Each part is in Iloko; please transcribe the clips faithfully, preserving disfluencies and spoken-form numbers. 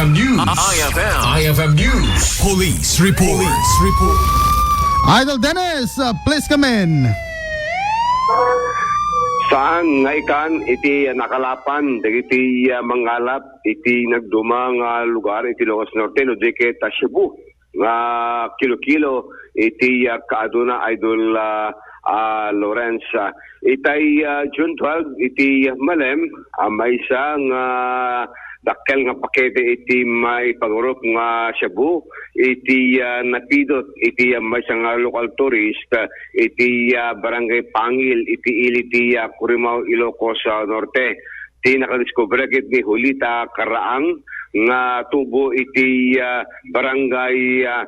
News. I F M. I F M News. Police report. Police report. Idol Dennis, uh, please come in. Saan nga ikan iti nakalapan dagiti, ah, mangalap iti nagduma nga lugar iti Ilocos Norte, no di ket, ah, Cebu nga kilo-kilo iti, ah, kaaduna, Idol, ah, ah, Lawrence. Ah, itay, ah, June twelve, iti, ah, malem, ah, maysa nga dakkel nga pakete iti maipangurup nga shabu iti, ah, napidot iti, ah, maysa nga local tourist, ah, iti, ah, Barangay Pangil iti ili ti, ah, Corimao, Ilocos, ah, Norte. Ti nakadiskubre ket ni Julita Karaang nga tubo iti, ah, Barangay, ah,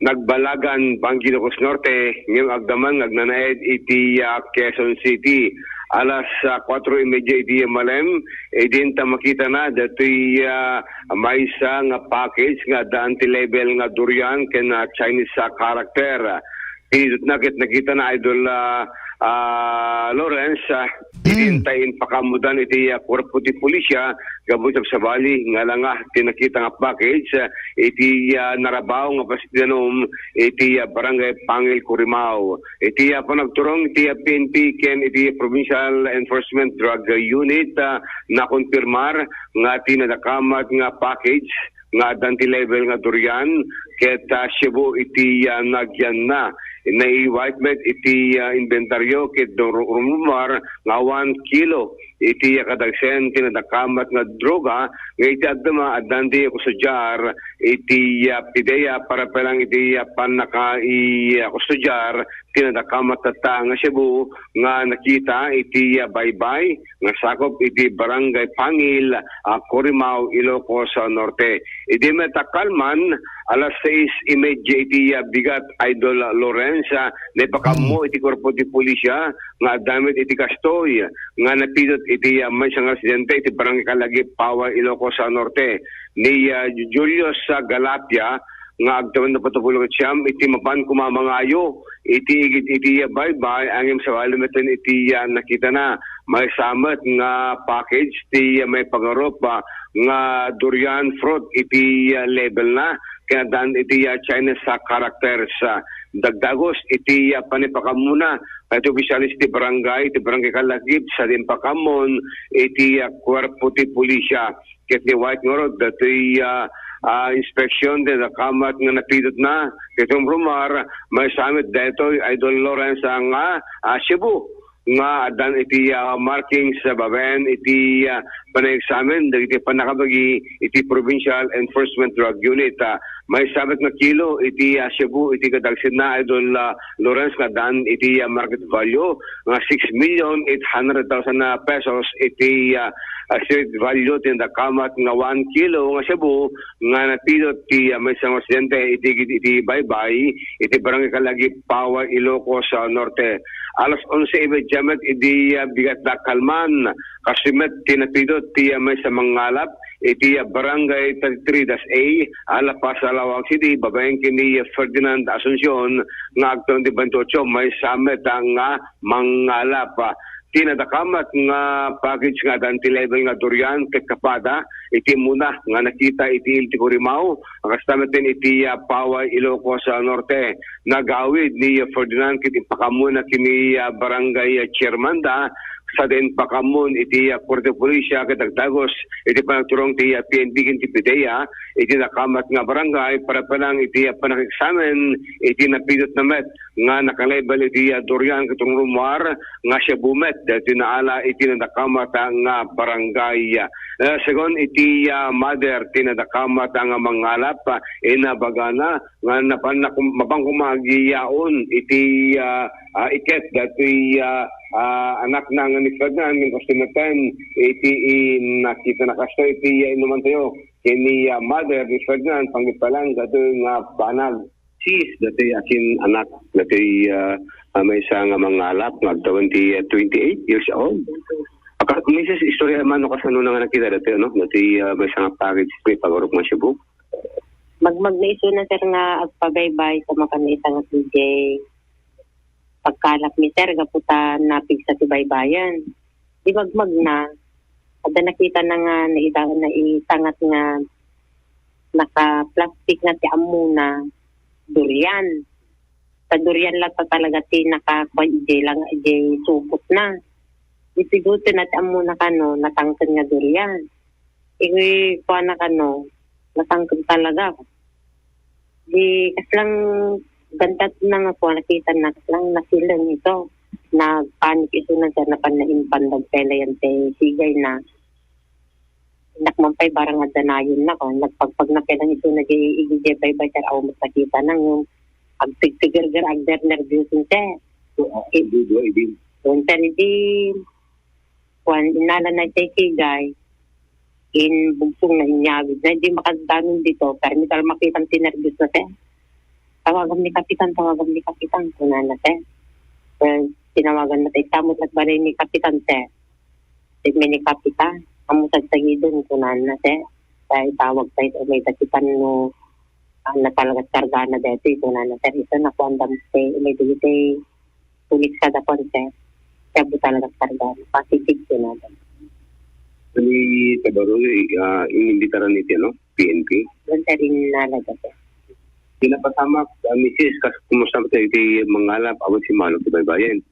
Nagbalagan, Banggi, Ilocos Norte, ngem agdama nga agnanaed iti, ah, Quezon City. Alas, ah, kuatro y media iti malem, idinta makitana datoy, ah, maysa nga package nga addaan ti label nga durian ken, ah, Chinese, ah, character. Pinidotna ket nakitana, Idol, ah, ah, Lawrence, ah, Mm. Idinta impakaammodan iti, ah, kuerpo ti pulisya gapu iti sabsabali nga langa ti nakita nga package, ah, iti, ah, Narabao nga Pasidanum iti, ah, Barangay Pangil, Corimao. Iti, ah, panagturong iti, ah, P N P ken iti Provincial Enforcement Drug Unit, ah, nakonfirmar nga ti nadakamat nga package nga addan ti label nga durian ket, ah, shabu iti, ah, nagyanna. Naiwitmet iti, ah, inventaryo ket ru-, rumrumar nga one kilo iti, ah, kadagsen ti nadakamat nga droga nga iti agdama addan ti kustodiar iti, ah, PDEA para pay lang iti, ah, pannaka-, i-, ah, kustodiar ti nadakamat tatta nga shabu nga nakita iti, ah, baybay nga sakop iti Barangay Pangil, ah, Corimao, Ilocos, ah, Norte. Idi met a kalman, alas sais y media iti, ah, bigat, Idol Lawrence, ah, naipakaammo Mm. iti kuerpo ti pulisya nga adda met iti kastoy nga napidot iti, ah, maysa nga residente iti Barangay Kalagip, Pawa, Ilocos, ah, Norte. Ni, ah, Julius, ah, Galapia, nga agtawen na patapulong siam iti mapan kumamangayo iti igid iti baybay, ngem sabali metten iti, ah, nakitana. Maysa met nga package ti, ah, maipangarup, ah, nga durian fruit iti, ah, label na, ken addan iti, ah, Chinese, ah, characters, ah, dagdagos iti, ah, panipakammuna, iti opisyales ti barangay, ti barangay Kalagip, sa impakammon iti, ah, kuerpo ti pulisya. Ket ni White ngarud, datoy, ah, ah, inspeksyon ti nakamat nga napidotna. Ket rumrumar, maysa met daytoy, Idol Lawrence, nga, ah, shabu nga addan iti, ah, markings sa babaen iti, ah, panag-examine dagiti pannakabagi iti Provincial Enforcement Drug Unit. Ah, maysa met nga kilo iti, ah, shabu iti kadagsenna, Idol, ah, Lawrence, nga addan iti, ah, market value nga six million eight hundred thousand pesos iti, ah, ah, street value ti nadakamat nga one kilo nga shabu nga napidot ti, ah, maysa nga residente iti, iti baybay iti Barangay Kalagip, Pawa, Ilocos, ah, Norte. Alas onse y media met idi, ah, bigat da kalman. Kastoy met ti napidot ti, ah, maysa mangalap iti, ah, Barangay thirty-three dash A, ah, La Paz, Laoag City, babaen ken ni Ferdinand Asuncion nga agtawen ti twenty-eight, maysa met, ah, nga mangalap. Ah, ti nadakamat nga package nga addan ti label nga durian ket kapada iti immuna nga nakita iti ili ti Corimao, kasta metten iti, ah, Pawa, Ilocos, ah, Norte. Nagawid ni Ferdinand ket impakammona ken ni, ah, barangay, ah, chairman da, sa diay impakammon iti, ah, kuerpo ti pulisya ket dagdagos iti panagturong ti, ah, P N P ken ti PDEA iti nakamat nga barangay para pay lang iti, ah, panag-examine iti napidotna met nga nakalabel iti, ah, durian ket rumrumar nga shabu met daytoy naala iti nadakamat, ah, nga barangay. Ah, segun iti, ah, mother ti nadakamat, ah, nga mangalap, ah, inabagana nga napan na kum-, mapan koma agiyaon iti, ah, ah, iket datoy, ah, ah, anakna nga ni Ferdinand, ngem kastoy metten iti in-, nakitana kastoy iti, ah, inumantayo ken ni, ah, mother ni Ferdinand, pangipalang datoy nga banag. Sis, datoy akin anak, datoy, ah, ah, maysa nga mangalap nga agtawen ti, ah, twenty-eight years old. Aka-, misis, istorya man no kasano na nga nakita datoy, ano? Datoy, ah, maysa nga package ti pangarup nga shabu. Magmagna isuna, sir, nga agpabaybay sa makan ita nga P J. Pagkalap mi, sir, gapu ta napigsa ti baybayen. Di magmagna, adda nakitana nga naida-, naitangat nga naka-plastic na ti ammona, durian. Ta durian latta talaga ti nakakuan idiay lang, idiay supotna. Iti guto na ti ammona kano, natangken nga durian. Iti kuana kano, natangken talaga. Di kaslang gantat na nga kuan, nakita na kaslang nasileng ito. Nagpanik ito na siya, napan na impandag pela yan ti sigay na. Innak man pay barang adda nayon na, kuan, nagpagpag na pay lang ito na di idiay baybay, sir, awan met nakita na nga agtigtigerger, agnernerbios, sir. Ah, I-, dua, dua, idin. Kuan, sir, idi, kuan, inala na itay kigay, inbugsong na, inyawid na, di makadanon dito, pero mital makita ti nerbios na, sir. Tawagam ni Kapitan, tawagam ni Kapitan, kunana, sir. Well, tinawagan na tayo, tamot at balay ni Kapitan, sir. Di may ni Kapitan, amo sagsagidan, kunana, sir. Kaya itawag tayo, may Kapitan no, ah, natalagat kargana dito, kunana, sir. Ito, nakuan dam, sir, may dito, pulis kada kuan, sir. Kaya bu talaga kargana, positive, kunana. Ni Tabaroy, ah, inimbitaran iti, ano, P N P? Doon, sir, inalaga, sir. Pinapasamak, ah, misis, kas-, kumusta tayo iti mangalap, awan si Malog ti baybayen?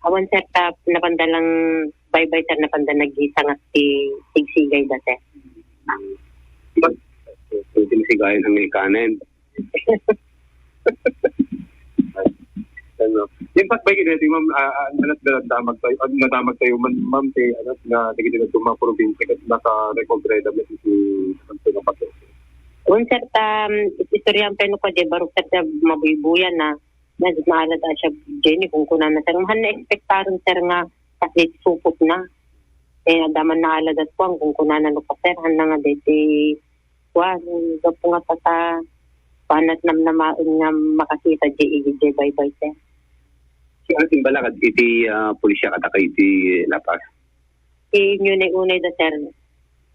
Awan, sir, ta napanda lang baybay, sir, napanda naggisangak ti sigsigay da, sir. Ba't, eh, ti sigay ang ikanen? Ano? Yung patbay kini, di, ma'am, ah, ah, anak na nagdamag tayo, ah, nadamag tayo man, ma'am, ti, ano, na, dagiti nagduma probinsya, ket naka-recover da, may isi, ang pinapatay. Awan, sir, ta, um, istoryahan pa no ko, di, barok, sir, ta, mabuybuyan na. Medyo naalad a siya, Jenny, kung kunana, sir. Mahan na expectaran, sir, nga kasi supot na. Eh, adaman naalad at kuwan, kung kunana, no, pa, sir, han na nga, deti, kuwan, gapu nga tata, panat namnamaen nga makakita, di, igi, di, baybay, sir. Si, ano, simbala, kad iti, ah, pulisya, kada kay iti lapas? Ti inyo nay unay da, sir.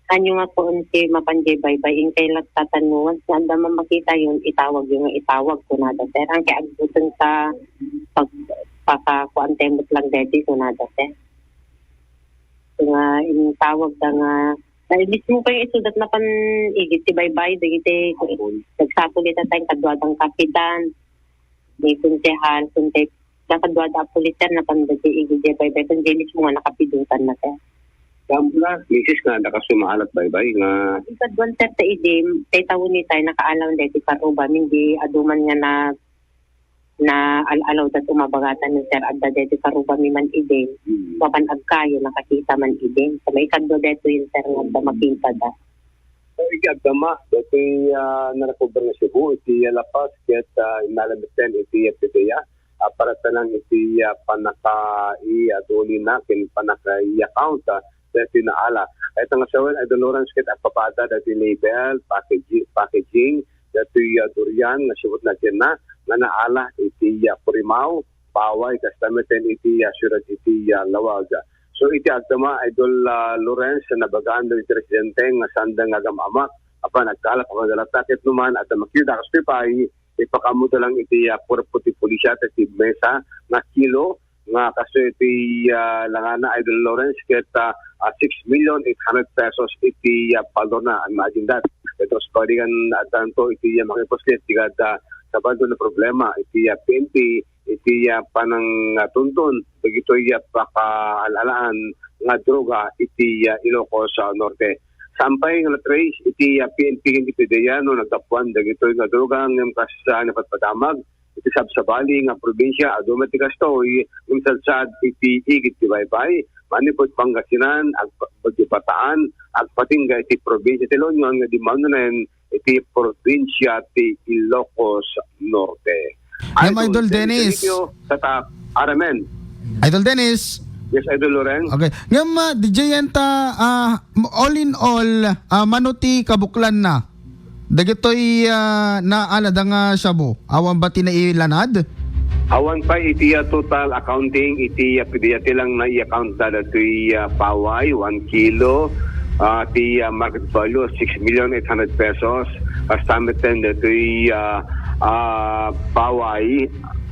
Hanyo nga kuon ti mapan jay baybay, inkay lattatan mo, once nga adda man makita yon, itawag yo nga itawag, kunada, sir. Ang kay agbuton ta pag-, pakakuan tayo met lang deti, kunada, sir. Nga intawag da nga, ay, mismo kayo isudat na pan igit ti baybay, dagiti, nagsapul ita tayo, kaduadang kapitan, ni konsehal, kundi nakaduada a pulis, sir, napanda ti igid ti baybay, kundi mismo nga nakapidutan na, sir. Gambla, misis nga, adda kas sumaalat baybay nga ikaduan, sir, ta idi, tay tawen itay, nakaalaw deti karuba, hindi aduman nga na, na al-alaw dat umabagatan ni, sir, adda deti karuba mi man idi, hmm, mapan agkayo, nakakita man idi. Sa may ikadua detoy, sir, nga adda makita da. So, iti agdama, deti, ah, narecover nga Cebu, iti, ah, La Paz, ket, ah, inalamitan iti, ah, P D E A, ah, para tanang iti, ah, panaka-i-, ah, duli na, ken panaka-i-account, ah, deti naala. Ita nga sawen, Idol Lawrence, ket agpapada deti label, package-, packaging, deti, ah, durian, nga sibut na ken na, nga naala iti, ah, Purimao, Paway, kasta met iti, ah, siudad iti, ah, Laoag. So, iti agdama, Idol, ah, Lawrence, nabagaan dagiti residente nga saanda nga agam-amak, apan nagkaalap a madalata ket numan, adda makita, kastoy pay, ipakaammoda lang iti, ah, kuerpo ti pulisya, iti mesa nga kilo, nga kastoy iti, ah, langana, Idol Lawrence, ket, ah, ah, six million eight hundred pesos iti, ah, balorna. Imagine that. Ket, mas pagadikan, ah, tanto iti, ah, makipuslit, tigad, ah, sa bando na problema, iti, ah, P N P, iti, ah, panang, ah, tunton dagitoy, ah, pakaal-alaan nga droga iti, ah, Ilocos, ah, Norte. Sampay nga na-trace iti, ah, P N P ken iti P D E A no naggapuan dagitoy nga droga ngem kas, ah, napatpadamag iti sabsabali nga probinsya, adu met ti kastoy, ngem sadsad iti igid ti baybay, manipud Pangasinan, agpa-, iti Bataan, agpatingga iti probinsya ti La Union nga di manen iti probinsya ti Ilocos Norte. Ngem, Idol, Idol Dennis Dennis. Emilio, tatak, Aramen. Idol Dennis. Yes, Idol Loren. Okay. Ngem, ah, D J Yenta, ah, all in all, ah, mano ti kabuklanna? Dagitoy, ah, naalada nga shabu, awan ba ti nailanad? Awan pa iti, ah, total accounting iti, ah, P D E A, ti lang nai-account da datoy, ah, paway, one kilo, ah, ti, ah, market value, six million eight hundred pesos. Kasta met ten datoy, ah, ah, paway,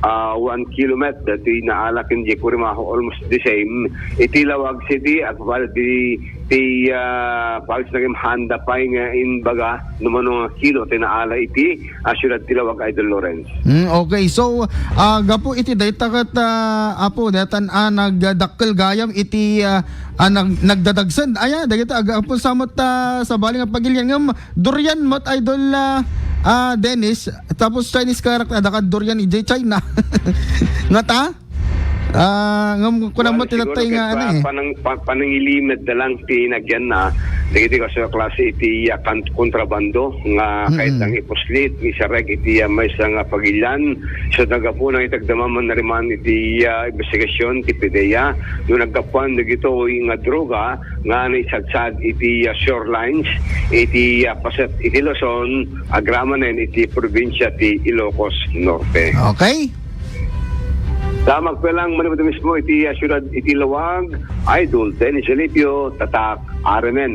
ah, one kilometer dati naala ken Jay Curimajo, almost the same. Iti Laoag City, agpapal di ti, ah, pals naging handa pay nga imbaga no mano nga kilo ti naala iti, ah, siyudad ti Laoag, Idol Lawrence. Mm, okay. So, ah, gapu iti dayta ket, ah, Apo, daytan a nagdakkel gayam iti, ah, ah, nag-, nagdadagsen. Aya, dagiti ag-, gapu sa met, ah, sabali nga pagilian ngem durian met, Idol, ah, ah, Dennis. Tapos Chinese character, adda kad durian iti China. Ngata? Ah, ngem kuna met ti siguro natay ket nga, pa-, ano, eh. Panang-, pa-, panangilimed da lang ti nagyan na. Dagiti kaso a klase iti, ah, kan-, kontrabando nga Mm-mm. kayat lang ipuslit, isarek iti, ah, maysa nga pagilian. So, naggapu na itagdama man nariman iti, ah, investigasyon ti PDEA. No naggapuan dagitoy nga droga nga naisadsad iti, ah, shorelines, iti, ah, paset iti Luzon, agramanen iti probinsya ti Ilocos Norte. Okay. Damag pa lang manipud mismo iti, ah, siyudad iti Laoag, Idol Dennis Alipio, Tatak, R M N.